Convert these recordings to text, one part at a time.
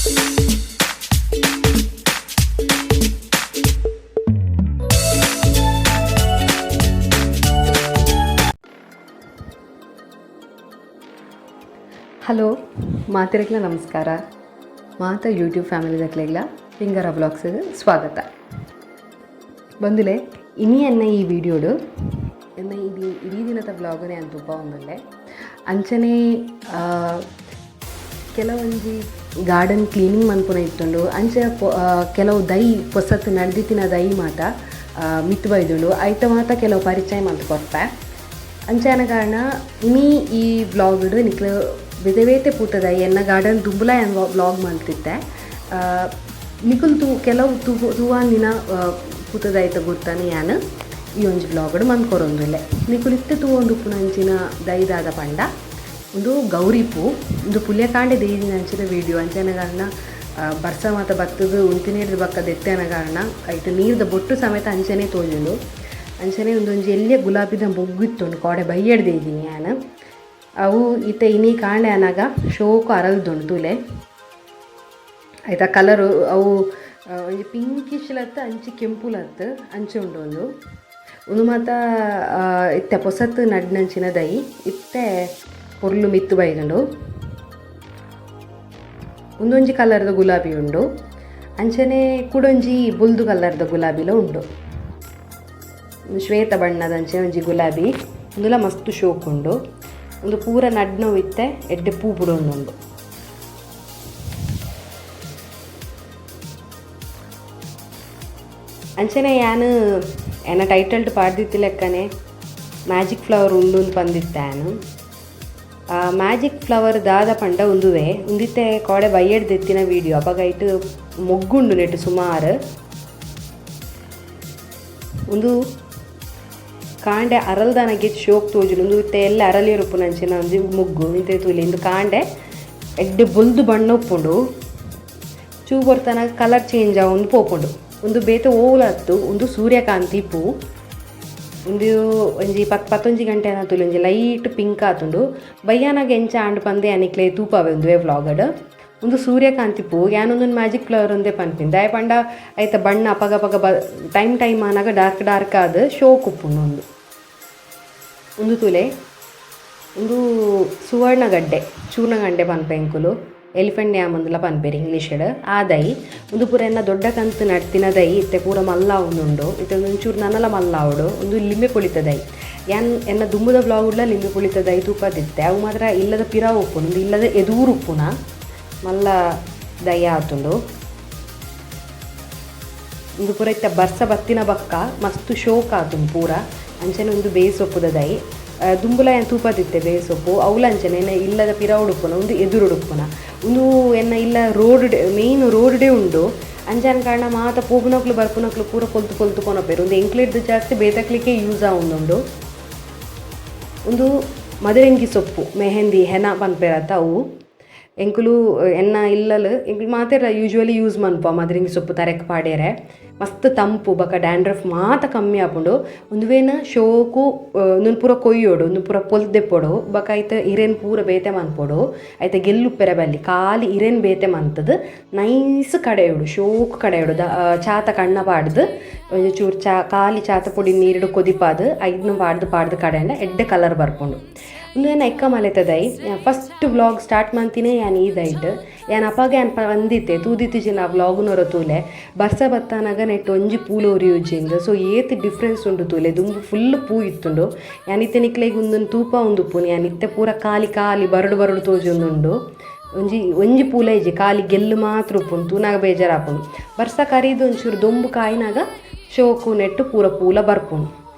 Hello ಮಾತಿರಕ್ಲ ನಮಸ್ಕಾರ. ಮಾತ YouTube family ದಕ್ಲೆಗ್ಲ ಪಿಂಗರ ಬ್ಲಾಗ್ಸ್ಗೆ ಸ್ವಾಗತ. ಬಂದುಲೆ ಇನಿ ಎನ್ನ ಈ ವಿಡಿಯೋಡು ಎನ್ನ ಇಡೀ ಇಡೀ ದಿನದ ಬ್ಲಾಗನೇ ಅಂತ ತುಪ್ಪ ಒಂದಲ್ಲೇ ಅಂಚನೆ ಕೆಲವೊಂಜಿ ಗಾರ್ಡನ್ ಕ್ಲೀನಿಂಗ್ ಮನ್ಪುನ ಇತ್ತುಂಡು. ಅಂಚೆ ಕೆಲವು ದೈ ಪೊಸತ್ ನಡ್ದಿತ್ತಿನ ದೈ ಮಾತ ಮಿತ್ತು ಬೈದುಂಡು. ಐತ ಮಾತ ಕೆಲವು ಪರಿಚಯ ಮಂತ್ ಕೊರ್ಪೆ. ಅಂಚಾನ ಕಾರಣ ಇನಿ ಈ ವ್ಲಾಗ್ಡ್ ನಿಕ್ಲು ಬೇತೆ ಬೇತೆ ಪೂತ ದೈ ಎನ್ನ ಗಾರ್ಡನ್ ದುಂಬುಲ ಯಾನ್ ವ್ಲಾಗ್ ಮಲ್ತಿತ್ತೆ. ನಿಕುಲು ತೂ ಕೆಲವು ತೂವಂದಿನ ಪೂತ ದೈತ ಗುರ್ತಾನೆ ಯಾನ್ ಈ ಒಂಜಿ ವ್ಲಾಗ್ಡ್ ಮಂತ್ ಕೊರೊಂದುಲ್ಲೆ. ನಿಕುಲು ಇತ್ತೆ ತೂವೊಂದು ಉಪ್ಪುನ ಅಂಚಿನ ದೈದಾದ ಪಂಡ ಉಂದು ಗೌರಿ ಪೂ. ಉಂದು ಪುಲ್ಯಕಾಂಡೆ ದೈದಿನ ಅಂಚಿನ ವೀಡಿಯೋ. ಅಂಚನ ಕಾರಣ ಬರ್ಸ ಮಾತ ಬತ್ತದು ಉಂತಿನೇರ್ದ ಬಕ್ಕ ದೆತ್ತನ ಕಾರಣ ಐತ ನೀರ್ದ ಬೊಟ್ಟು ಸಮೇತ ಅಂಚನೆ ತೋಜುಂಡು. ಅಂಚನೆ ಉಂದೊಂಜಿ ಎಲ್ಯ ಗುಲಾಬಿದ ಮೊಗ್ಗು ಇತ್ತುಂಡು ಕೋಡೆ ಬಯ್ಯಡ್ ದೈದಿನಿ ಯಾನ್. ಅವು ಇತ್ತೆ ಇನಿ ಕಾಂಡೆ ಆನಾಗ ಶೋಕು ಅರಲ್ದುಂಡು ತೂಲೆ. ಐತ ಕಲರು ಅವು ಒಂಜಿ ಪಿಂಕಿಶ್ ಲತ್ತ್ ಅಂಚಿ ಕೆಂಪು ಲತ್ತ್ ಅಂಚೆ ಉಂಡು. ಉಂದು ಉಂದು ಮಾತ ಇತ್ತೆ ಪೊಸತ್ ನಡ್ನಂಚಿನ ದೈ ಇತ್ತೆ ಪೊರ್ಲು ಮಿತ್ತು ಬೈದುಂಡು. ಉಂದೊಂಜಿ ಕಲರ್ದ ಗುಲಾಬಿ ಉಂಡು. ಅಂಚನೆ ಕುಡೊಂಜಿ ಬೊಲ್ದು ಕಲರ್ದ ಗುಲಾಬಿಲ ಉಂಡು. ಶ್ವೇತ ಬಣ್ಣದ ಅಂಚನೆ ಒಂಜಿ ಗುಲಾಬಿ ಉಂದುಲ ಮಸ್ತ್ ಶೋಕ್ ಉಂಡು. ಉಂದು ಪೂರ ನಡ್ನವು ಇತ್ತೆ ಎಡ್ಡೆ ಪೂ ಬುಡೊಂದುಂಡು. ಅಂಚನೆ ಯಾನ್ ಎನ್ನ ಟೈಟಲ್ಡ್ ಪಾಡ್ದಿತ್ತಿ ಲೆಕ್ಕನೆ ಮ್ಯಾಜಿಕ್ ಫ್ಲವರ್ ಉಂಡು ಪಂದಿತ್ತೆ ಯಾನ್. ಮ್ಯಾಜಿಕ್ ಫ್ಲವರ್ ದಾದ ಪಂಡ ಉಂದುವೆ. ಉಂದಿತ್ತೆ ಕೋಡೆ ಬಯ್ಯಡ್ ದೆತ್ತಿನ ವೀಡಿಯೋ. ಅಪಗ ಐಟ್ ಮೊಗ್ಗುಂಡು ನೆಟ್ ಸುಮಾರು. ಉಂದು ಕಾಂಡೆ ಅರಲ್ದಾನಗೆ ಶೋಕ್ ತೋಜುಂಡು. ಉಂದು ಇತ್ತೆ ಎಲ್ಲ ಅರಳಿಯರ್ ಉಪ್ಪುನಂಚಿನ ಒಂಜಿ ಮೊಗ್ಗು ಇಂತೆ ತೂಲೆ. ಇಂದು ಕಾಂಡೆ ಎಡ್ಡೆ ಬೊಲ್ದು ಬಣ್ಣ ಉಪ್ಪುಂಡು. ಚೂ ಬರ್ತನ ಕಲರ್ ಚೇಂಜ್ ಆವೊಂದು ಪೋಪುಂಡು. ಉಂದು ಬೇತೆ ಓವುಲ ಅತ್ತು, ಉಂದು ಸೂರ್ಯಕಾಂತಿ ಪೂ. ಉಂದು ಒಂಜಿ ಪತ್ತೊಂಜಿ ಗಂಟೆ ಆನತುಲೆ ಒಂಜಿ ಲೈಟ್ ಪಿಂಕ್ ಆತುಂಡು. ಬಯ್ಯಾನಾಗ ಎಂಚ ಆಂಡ್ ಪಂದೆ ಅನಿಕ್ಲೆ ತೂಪಾವೆ ಉಂದುವೆ ವ್ಲಾಗಡ್. ಉಂದು ಸೂರ್ಯಕಾಂತಿ ಪೂ. ಯಾನ್ ಉಂದೊಂದು ಮ್ಯಾಜಿಕ್ ಫ್ಲವರ್ ಉಂದೇ ಪನ್ಪಿನಿ. ದಾಯೆ ಪಂಡ ಐತ ಬಣ್ಣ ಅಪಗ ಅಪಗ ಟೈಮ್ ಟೈಮ್ ಆನಾಗ ಡಾರ್ಕ್ ಡಾರ್ಕ್ ಆದ್ ಶೋಕ್ ಉಪ್ಪುಂಡು. ಉಂದು ಉಂದು ತೂಲೆ, ಉಂದು ಸುವರ್ಣಗಡ್ಡೆ ಚೂರ್ಣಗಡ್ಡೆ ಪನ್ಪ ಎಂಕುಲು. ಎಲಿಫೆಂಟ್ ಯಾಮ್ ಅಂದ್ಲ ಪನ್ಪೆರ್ ಇಂಗ್ಲೀಷ್ಡ್. ಆ ದೈ ಉಂದು ಪೂರ ಎನ್ನ ದೊಡ್ಡ ಕಂತ್ ನಡ್ತಿನ ದೈ. ಇತ್ತೆ ಪೂರ ಮಲ್ಲ ಆವೊಂದುಂಡು. ಇತ್ತೆ ಒಂಚೂರು ನನಲ ಮಲ್ಲ ಆವೊಡು. ಉಂದು ಲಿಂಬೆ ಪುಳಿತ ದೈ. ಯಾನ್ ಎನ್ನ ದುಂಬುದ ವ್ಲಾಗುಡ್ಲ ಲಿಂಬೆ ಪುಳಿತ ದೈ ತೂಪದಿತ್ತೆ. ಅವು ಮಾತ್ರ ಇಲ್ಲದ ಪಿರವು ಉಪ್ಪುಂಡು. ಉಂದು ಇಲ್ಲದ ಎದೂರು ಉಪ್ಪುನ ಮಲ್ಲ ದೈ ಆತುಂಡು. ಉಂದು ಪೂರ ಇತ್ತೆ ಬರ್ಸ ಬತ್ತಿನ ಬಕ್ಕ ಮಸ್ತ್ ಶೋಕ್ ಆತುಂಡು ಪೂರ. ಅಂಚನೆ ಉಂದು ಬೇಸೊಪ್ಪುದ ದೈ. ದುಂಬುಲ ಯಾನ್ ತೂಪದಿತ್ತೆ ಬೇಸೊಪ್ಪು. ಅವ್ಲ ಅಂಚನೆ ಎನ್ನ ಇಲ್ಲದ ಪಿರವುಡು ಉಪ್ಪುನ, ಉಂದು ಎದುರುಡು ಉಪ್ಪುನ. ಉಂದು ಎನ್ನ ಇಲ್ಲ road main ರೋಡ್ಡೇ ಉಂಡು. ಅಂಚಾನ ಕಾರಣ ಮಾತ ಪೋಪುನಕ್ಲು ಬರ್ಪುನಕ್ಲು ಪೂರ ಪೊಲ್ತು ಪೊಲ್ತು ಕೊನೊಪೆರ್. ಉಂದು ಎಂಕ್ಲೆಡ್ದ್ ಜಾಸ್ತಿ ಬೇತಕ್ಲಿಕ್ಕೆ ಯೂಸ್ ಆವೊಂದುಂಡು. ಉಂದು ಮದರಂಗಿ ಸೊಪ್ಪು, ಮೆಹಂದಿ ಹೆನ ಪನ್ಪೆರತ್ತ ಅವು. ಎಂಕುಲು ಎನ್ನ ಇಲ್ಲಲ್ ಎಂಕುಲು ಮಾತೆರ್ಲ ಯೂಶುವಲಿ ಯೂಸ್ ಮನ್ಪುವ ಮದರಂಗಿ ಸೊಪ್ಪು ತರೆಕ್ ಪಾಡ್ಯರೆ. ಮಸ್ತ್ ತಂಪು ಬೊಕ ಡ್ಯಾಂಡ್ರಫ್ ಮಾತ ಕಮ್ಮಿ ಆಪುಂಡು. ಉಂದುವೇನ ಶೋಕು ಉಂದೆನ್ ಪೂರ ಕೊಯ್ಯೋಡು, ಉಂದು ಪೂರ ಪೊಲ್ತು ದೆಪ್ಪೊಡು. ಬೊಕ ಐತ ಇರೆನ್ ಪೂರ ಬೇತೆ ಮನ್ಪೊಡು. ಐತ ಗೆಲ್ಲು ಉಪ್ಪೆರೆ ಬಲ್ಲಿ, ಖಾಲಿ ಇರೆನ್ ಬೇತೆ ಮಂತುದು ನೈಸ್ ಕಡೆಯೋಡು, ಶೋಕು ಕಡೆಯೋಡು. ಚಾತ ಕಣ್ಣ ಪಾಡ್ದು ಒಂಜಿ ಚೂರು ಚಾ ಖಾಲಿ ಚಾತ ಪೊಡಿ ನೀರುಡು ಕೊದಿಪಾದ್ ಐದ್ನ ಪಾಡ್ದು ಪಾಡ್ದು ಕಡೆಂಡ ಎಡ್ಡೆ ಕಲರ್ ಬರ್ಪುಂಡು. ಉಂದು ಎನ್ನ ಎಕ್ಕ ಮಲೆತ ದೈ. First vlog start ಮಂತಿನೇ ಯಾನ್ ಈ ದೈಟ್. ಯಾನ್ ಅಪಗ ಯಾನ್ ಪಂದಿತ್ತೆ ತೂದಿತ್ತಿಜಿನ ಆ ವ್ಲಾಗ್ನೊರ ತೂಲೆ. ಬರ್ಸ ಬತ್ತಾನಗ ನೆಟ್ ಒಂಜಿ ಪೂಲು ಒರಿಯುಜಿಂದ್. ಸೊ ಏತ್ ಡಿಫ್ರೆನ್ಸ್ ಉಂಡು ತೂಲೆ. ದುಂಬು ಫುಲ್ ಪೂ ಇತ್ತುಂಡು. ಯಾನ್ ಇತ್ತೆ ನಿಕ್ಲೆಗ್ ಉಂದೊಂದು ತೂಪ ಉಂದುಪ್ಪುನು. ಯಾನ್ ಇತ್ತೆ ಪೂರ ಖಾಲಿ ಖಾಲಿ ಬರಡು ಬರಡು ತೋಜೊಂದುಂಡು. ಒಂಜಿ ಒಂಜಿ ಪೂಲ ಇಜ್ಜಿ, ಖಾಲಿ ಗೆಲ್ಲು ಮಾತ್ರ ಉಪ್ಪುಂಡು. ತೂನಾಗ ಬೇಜಾರಾಪುಂಡು. ಬರ್ಸ ಕರಿದು ಒಂಚೂರು ದೊಂಬು ಕಾಯಿನಾಗ ಶೋಕು ನೆಟ್ಟು ಪೂರ ಪೂಲ ಬರ್ಪುಂಡು.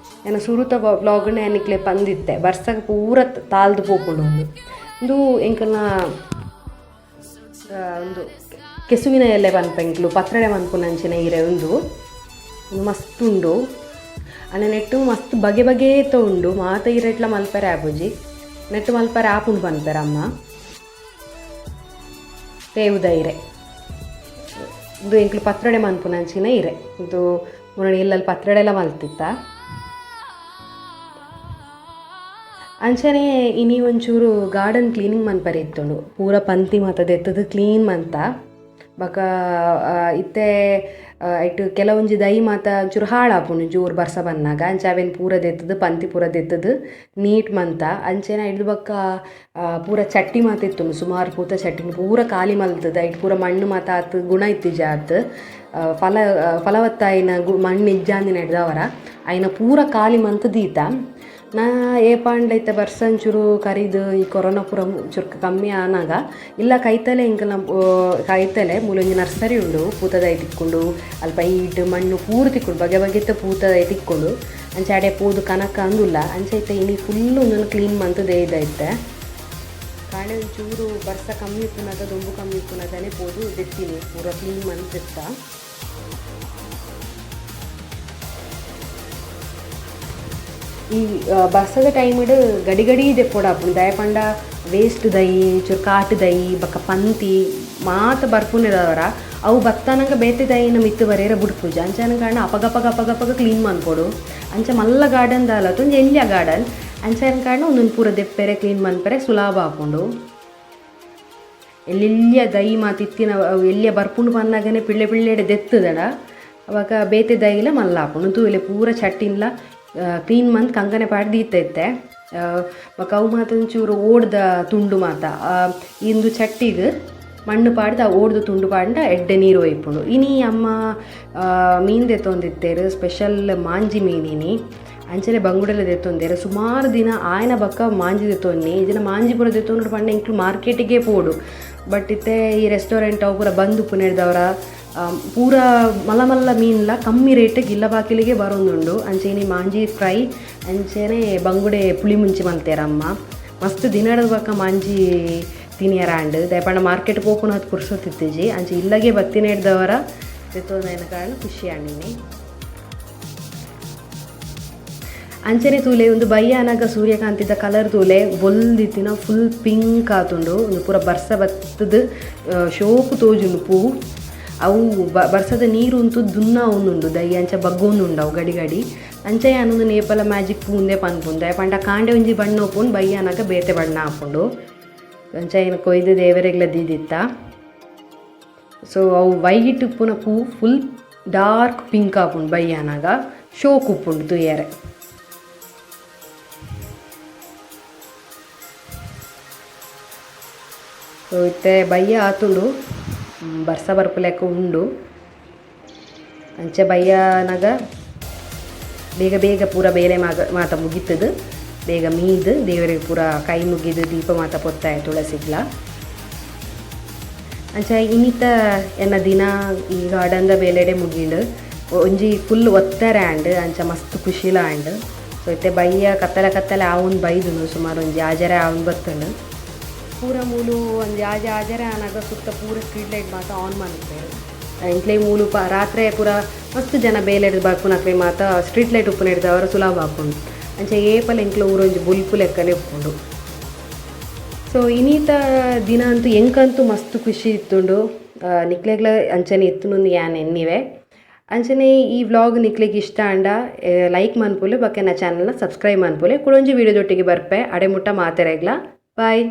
ಎನ್ನ ಸುರುತ ವ್ಲಾಗ್ನ ಯಾನ್ ನಿಕ್ಲೆ ಪಂದಿತ್ತೆ ಬರ್ಸಗ ಪೂರ ತಾಲ್ದು ಪೋಪುಂಡು. ಉಂದು ಉಂದು ಎಂಕಲ್ನ ಉಂದು ಕೆಸುವಿನ ಎಲೆ ಪನ್ಪ ಎಂಕ್ಲು, ಪತ್ರೊಡೆ ಮನ್ಪುನಂಚಿನ ಇರೆ. ಉಂದು ಉಂದು ಮಸ್ತ್ ಉಂಡು. ಅಂಡ ನೆಟ್ಟು ಮಸ್ತ್ ಬಗೆ ಬಗೆತ ಉಂಡು. ಮಾತ ಇರೆಟ್ಲ ಮಲ್ಪೆರೆ ಆಪುಜಿ, ನೆಟ್ಟು ಮಲ್ಪೆರೆ ಆಪುಂಡು ಪನ್ಪೆರ್ ಅಮ್ಮ. ತೇವುದ ಇರೆ ಉಂದು. ಎಂಕ್ಲು ಪತ್ರೊಡೆ ಮನ್ಪುನಂಚಿನ ಇರೆ ಉಂದು. ಮುರಣಿ ಇಲ್ಲಲ್ಲಿ ಪತ್ರೊಡೆ ಮಲ್ತಿತ್ತ. ಅಂಚನೆ ಇನಿ ಒಂಚೂರು ಗಾರ್ಡನ್ ಕ್ಲೀನಿಂಗ್ ಮನ್ಪರೆ ಇತ್ತುಂಡು. ಪೂರ ಪಂತಿ ಮಾತ ದೆತ್ತುದು ಕ್ಲೀನ್ ಮಂತ. ಬೊಕ ಇತ್ತೆ ಐಟ್ ಕೆಲವೊಂಜಿ ದೈ ಮಾತ ಒಂಚೂರು ಹಾಳಾಪುಂಡು ಜೋರು ಬರ್ಸ ಬನ್ನಗ ಅಂಚ ಅವೆನ್ ಪೂರ ದೆತ್ತುದು ಪಂತಿ ಪೂರ ದೆತ್ತುದು ನೀಟ್ ಮಂತ ಅಂಚೆನೆ ಐಡ್ದ್ ಬೊಕ್ಕ ಪೂರ ಚಟ್ಟಿ ಮಾತ ಇತ್ತುಂಡು ಸುಮಾರು ಪೂತ ಚಟ್ಟಿನ್ ಪೂರ ಖಾಲಿ ಮಲ್ತುದು ಐಟ್ ಪೂರ ಮಣ್ಣು ಮಾತ ಆತ್ ಗುಣ ಇತ್ತಿಜ ಆತ್ ಫಲವತ್ತಾಯಿನ ಮಣ್ಣು ಇಜ್ಜಾಂದಿನ ಅವರ ಐನ ಪೂರ ಖಾಲಿ ಮಂತ್ ದೀತ. ನಾ ಏಪಾಂಡ್ಲ ಇತ್ತೆ ಬರ್ಸ ಒಂಚೂರು ಕರಿದು ಈ ಕೊರೋನಾ ಪೂರ ಒಂಚೂರು ಕಮ್ಮಿ ಆನಾಗ ಇಲ್ಲ ಕೈತಲೆ ಎಂಕಲ್ನ ಕೈತಲೆ ಮೂಲೊಂಜಿ ನರ್ಸರಿ ಉಂಡು ಪೂತ ದೈ ತಿಕ್ಕೊಂಡು ಅಲ್ಪ ಈಟ್ ಮಣ್ಣು ಪೂರ ತಿಕ್ಕೊಂಡು ಬಗೆ ಬಗೆತ ಪೂತ ದೈ ತಿಕ್ಕೊಂಡು ಅಂಚ ಅಡೆ ಪೋದು ಕನಕ ಅಂದುಲ್ಲ ಅಂಚ ಇತ್ತೆ ಇನಿ ಫುಲ್ ಒಂದೊಂದು ಕ್ಲೀನ್ ಮಂತ್ ದೇಯ್ದ ಇತ್ತೆ. ಕಾಂಡೆ ಒಂಚೂರು ಬರ್ಸ ಕಮ್ಮಿ ಇಪ್ಪುನಾಗ ದೊಂಬು ಕಮ್ಮಿ ಇಪ್ಪುನಾಗನೆ ಪೋದು ದೆತ್ತೀನಿ ಪೂರ ಕ್ಲೀನ್ ಮಂತ್ ದೆತ್ತ. ಈ ಬರ್ಸದ ಟೈಮಿಡು ಗಡಿ ಗಡಿ ದೆಪ್ಪೊಡಾಪುಂಡು ದಾಯೆ ಪಂಡ ವೇಸ್ಟ್ ದೈ ಚೂರು ಕಾಟ್ ದೈ ಬೊಕ್ಕ ಪಂತಿ ಮಾತ ಬರ್ಪುನೆದವರ ಅವು ಬತ್ತನಗ ಬೇತೆ ದೈನ ಮಿತ್ತ್ ಬರೇರ ಬುಡ್ಪುಜ ಅಂಚ ಕಾರಣ ಅಪಗಪಗ ಅಪಗಪಗ ಕ್ಲೀನ್ ಮನ್ಪೊಡು. ಅಂಚ ಮಲ್ಲ ಗಾರ್ಡನ್ ದಾಲ ಒಂಜಿ ಎಲ್ಯ ಗಾರ್ಡನ್ ಅಂಚ ಕಾರಣ ಒಂದೊಂದು ಪೂರ ದೆಪ್ಪೆರೆ ಕ್ಲೀನ್ ಮನ್ಪೆರೆ ಸುಲಭ ಆಪುಂಡು. ಎಲ್ಲೆಲ್ಯ ದೈ ಮಾತ ಇತ್ತಿನ ಎಲ್ಯ ಬರ್ಪುಂಡು ಪನ್ನಗನೆ ಪಿಳ್ಳೆ ಪಿಳ್ಳೆಡೆ ದೆತ್ತುದಡ ಅವಾಗ ಬೇತೆ ದೈಲ ಮಲ್ಲ ಆಪುಂಡು. ತೂಲೆ ಪೂರ ಚಟ್ಟಿನ್ಲ ಕ್ಲೀನ್ ಮಂತ್ ಕಂಕನೆ ಪಾಡ್ ದೀತ ಇತ್ತೆ. ಬೊಕ ಅವು ಮಾತ ಒಂಚೂರು ಓಡ್ದ ತುಂಡು ಮಾತ ಇಂದು ಚಟ್ಟಿಗ್ ಮಣ್ಣು ಪಾಡ್ದ್ ಆ ಓಡ್ದ ತುಂಡು ಪಾಡ್ಂಡ ಎಡ್ಡೆ ನೀರು ಒಯ್ಪುಂಡು. ಇನಿ ಅಮ್ಮ ಮೀನು ದೆತ್ತೊಂದಿತ್ತೆರ್ ಸ್ಪೆಷಲ್ ಮಾಂಜಿ ಮೀನಿನಿ ಅಂಚನೆ ಬಂಗುಡೆಲ ದೆತ್ತೊಂದೆರ್. ಸುಮಾರು ದಿನ ಆಯನ ಬೊಕ್ಕ ಮಾಂಜಿ ದೆತ್ತೊನ್ನಿ ಇಜಿನ ಮಾಂಜಿ ಪೂರ ದೆತ್ತೊಂದು ಪಂಡ ಎಂಕ್ಲು ಮಾರ್ಕೆಟಿಗೆ ಪೋಡು. ಬಟ್ ಇತ್ತೆ ಈ ರೆಸ್ಟೋರೆಂಟ್ ಅವು ಪೂರ ಬಂದ್ ಉಪ್ಪುನೆಡ್ದವರ ಪೂರ ಮಲ್ಲ ಮಲ್ಲ ಮೀನ್ಲ ಕಮ್ಮಿ ರೇಟಿಗೆ ಇಲ್ಲ ಬಾಕಿಲಿಗೆ ಬರೋದುಂಡು. ಅಂಚೆನೆ ಮಾಂಜಿ ಫ್ರೈ ಅಂಚೆನೆ ಬಂಗುಡೆ ಪುಳಿ ಮುಂಚಿ ಮಲ್ತೇರಮ್ಮ ಮಸ್ತ್ ದಿನದ ಬೊಕ್ಕ ಮಾಂಜಿ ತಿನಿಯರ ಆಂಡ್ ದಾಯೆ ಪಂಡ ಮಾರ್ಕೆಟ್ ಪೋಪುನ ಹತ್ತು ಪುರ್ಸೊತ್ತಿತ್ತಿಜಿ ಅಂಚ ಇಲ್ಲಗೆ ಬತ್ತಿನೆಡ್ದವರ ದೆತ್ತೊಂದಿನ ಕಾರಣ ಖುಷಿ ಆಂಡಿನಿ. ಅಂಚನೆ ತೂಲೆ ಒಂದು ಬಯ್ಯಾನಗ ಸೂರ್ಯಕಾಂತಿದ ಕಲರ್ ತೂಲೆ ಬೊಲ್ದಿತ್ತಿನ ಫುಲ್ ಪಿಂಕ್ ಆತುಂಡು. ಒಂದು ಪೂರ ಬರ್ಸ ಬತ್ತುದು ಶೋಕು ತೋಜುಂಡು ಪೂ. ಅವು ಬರ್ಸದ ನೀರು ಉಂತು ದುನ್ನ ಉಂದುಂಡು ದೈ ಅಂಚ ಬಗ್ಗೊಂದುಂಡು ಅವು ಗಡಿ ಗಡಿ. ಅಂಚ ಯಾನೊಂದು ನೇಪಲ ಮ್ಯಾಜಿಕ್ ಪೂಂದೆ ಪನ್ಪುಂಡು ದಾಯೆ ಪಂಡ ಕಾಂಡೆ ಒಂಜಿ ಬಣ್ಣ ಉಪ್ಪುಂಡು ಬಯ್ಯಾನಗ ಬೇತೆ ಬಣ್ಣ ಆಪುಂಡು. ಅಂಚ ಐನ್ ಕೊಯ್ದು ದೇವರೆಗ್ಲ ದೀದಿತ್ತ. ಸೊ ಅವು ವೈಟ್ ಉಪ್ಪುನ ಪೂ full dark pink ಆಪುಂಡು ಬಯ್ಯಾನಗ ಶೋಕ್ ಉಪ್ಪುಂಡು ತೂಯರೆ. ಸೊ ಇತ್ತೆ ಬಯ್ಯ ಆತುಂಡು ಬರ್ಸ ಬರ್ಪುಲೆಕ್ಕ ಉಂಡು. ಅಂಚ ಬಯ್ಯನಾಗ ಬೇಗ ಬೇಗ ಪೂರ ಬೇಲೆ ಮಾತ ಮುಗಿತದು ಬೇಗ ಮೀದು ದೇವರಿಗೆ ಪೂರ ಕೈ ಮುಗಿದು ದೀಪ ಮಾತ ಪೊತ್ತಾಯ ತುಳಸಿಗ್ಲ. ಅಂಚ ಇನ್ನಿತ ಎನ್ನ ದಿನ ಈ ಗಾರ್ಡನ್ದ ಬೇಲೆಡೆ ಮುಗಿಂಡು ಒಂಜಿ ಫುಲ್ ಒತ್ತಾರೆ ಆಂಡ್ ಅಂಚ ಮಸ್ತ್ ಖುಷಿಲ ಆಂಡ್. ಸೊ ಇತ್ತೆ ಬಯ್ಯ ಕತ್ತಲೆ ಕತ್ತಲೆ ಆವೊಂದು ಬೈದುಂಡು ಸುಮಾರು ಒಂಜಿ ಆಜರೆ ಆವೊಂದು ಬತ್ತುಂಡು. ಪೂರ ಮೂಲು ಒಂಜಿ ಆಜೆ ಆಜರೆ ಆನಾಗ ಸುತ್ತ ಪೂರ ಸ್ಟ್ರೀಟ್ ಲೈಟ್ ಮಾತ ಆನ್ ಮನ್ಪುವೆರ್. ಎಂಕ್ಲೆ ಮೂಲು ರಾತ್ರೆ ಪೂರ ಮಸ್ತ್ ಜನ ಬೇಲೆಡ್ದ್ ಬರ್ಪುನಕ್ಲೆ ಮಾತ ಸ್ಟ್ರೀಟ್ ಲೈಟ್ ಉಪ್ಪುನೆಡ್ದವರ ಸುಲಭ ಆಪುಂಡು. ಅಂಚ ಏಪಲ ಎಂಕ್ಲೆ ಊರೊಂಜಿ ಬೊಲ್ಪು ಲೆಕ್ಕನೆ ಉಪ್ಪುಂಡು. ಸೊ ಇನಿತ ದಿನ ಅಂತೂ ಎಂಕಂತೂ ಮಸ್ತ್ ಖುಷಿ ಇತ್ತುಂಡು. ನಿಕ್ಲೆಗ್ಲ ಅಂಚನೆ ಇತ್ತುಂಡು ಯಾನ್ ಎನ್ನಿವೆ. ಅಂಚನೆ ಈ ವ್ಲಾಗ್ ನಿಕ್ಲೆಗ್ ಇಷ್ಟ ಆಂಡ ಲೈಕ್ ಮನ್ಪುಲೆ ಬೊಕ್ಕ ಎನ್ನ ಚಾನಲ್ನ ಸಬ್ಸ್ಕ್ರೈಬ್ ಮನ್ಪುಲೆ. ಕುಡೊಂಜಿ ವೀಡಿಯೋದೊಟ್ಟಿಗೆ ಬರ್ಪೆ ಅಡೆ ಮುಟ್ಟ ಮಾತೆರೆಗ್ಲ ಬಾಯ್.